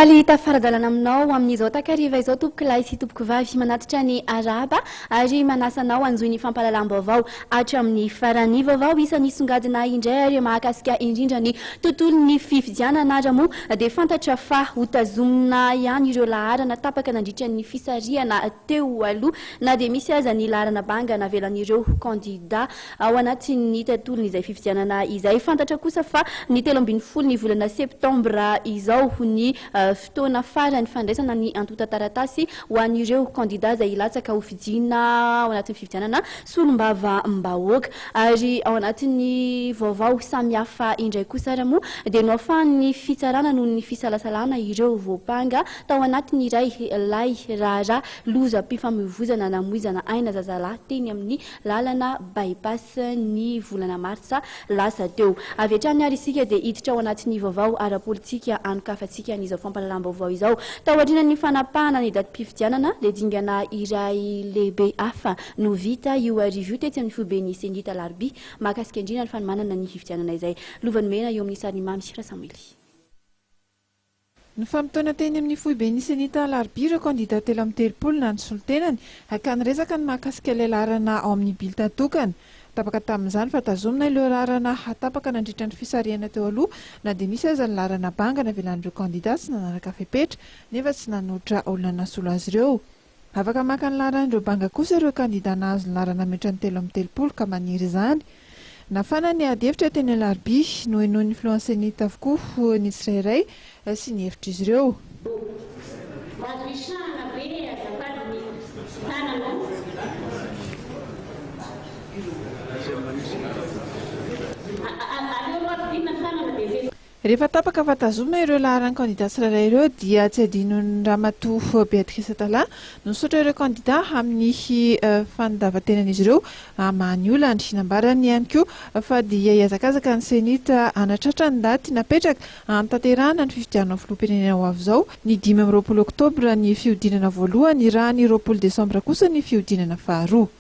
Faly tafara-dalana aminao amin'izao takariva izao tompokolahy sy tompokovavy manatitra ny arahaba ary manasa anao hanjohy ny fampahalalam-baovao hatramin'ny farany. Vaovao isan'ny nisongadina indray ary mahakasika indrindra ny tontolon'ny fifidianana ary moa dia fantatra fa hotazomina ihany ireo laharana tapaka nandritra ny fisarihana teo aloha na dia misy aza ny laharana banga navelan'ireo kandida ao anatin'ny tontolon'izay fifidianana izay. Fantatra kosa fa ny 13 ny volana septambra izao ny fotoana farany fandraisana ny antontan-taratasy ho an'ireo kandida izay hilatsaka ho fidiana ao anatin'ny fifidianana solombavambahoaka. Ary ao anatin'ny vaovao samihafa indray kosa ary moa dia noafahan'ny fitsarana noho ny fisalasalana ireo voampanga tao anatin'ny iray lay raharaha lozam-pifamoivoizana namoizana aina zazalahy teny amin'ny lalana By-pass ny volana martsa lasa teo. Avy hatrany ary isika dia hiditra ao anatin'ny vaovao ara-politika hanokafantsika an'izao fampahalalam-baovao izao. Taorian'ny fanapahana ny datim-pifidianana dia dingana iray lehibe hafa no vita io hariva io tetsy amin'ny foiben'ny Cenit Alarobia mahakasika indrindra ny fanomanana ny fifidianana izay. Lova nomena eo amin'ny sarin'i Mamy Rasamoely. Nifamotoana teny amin'ny foiben'ny Cenit Alarobia ireo kandida 33 na ny solontenany ka niresaka ny mahakasika ilay laharana ao amin'ny bulletin tokana. Tapaka tamin'izany fa tazomina ireo laharana tapaka nandritra ny fisarihana teo aloha na dia nisy aza ny laharana banga navelan'ireo kandida tsy nanaraka fepetra nefa tsy nanolotra olona nasolo azy ireo. Afaka maka ny laharan'ireo banga kosa ireo kandida nahazo ny laharana mihoatra ny 33 ka maniry izany. Nafana ny ady hevitra teny Alarobia, nohenoin'ny filohan'ny Cenit avokoa ny tsirairay sy ny hevitr'izy ireo. Azo isahana ve azafady ny tanana? Aleo aloha ampidinina ny tanana dia zay. Rehefa tapaka fa tazomina ireo laharan'ny kandida tsirairay ireo dia tsy adinon'i Ramatoa Béatrice Atallah nisaotra ireo kandida amin'ny fandavan-tenan'izy ireo hamaha ny olany. Nambarany ihany koa fa dia hihazakazaka ny Cenit hanatratra ny daty napetraka hanatanterahana ny fifidianana filoham-pirenena ho avy izao, ny 25 oktobra ny fihodinana voalohany raha ny 20 desambra kosa ny fihodinana faharoa.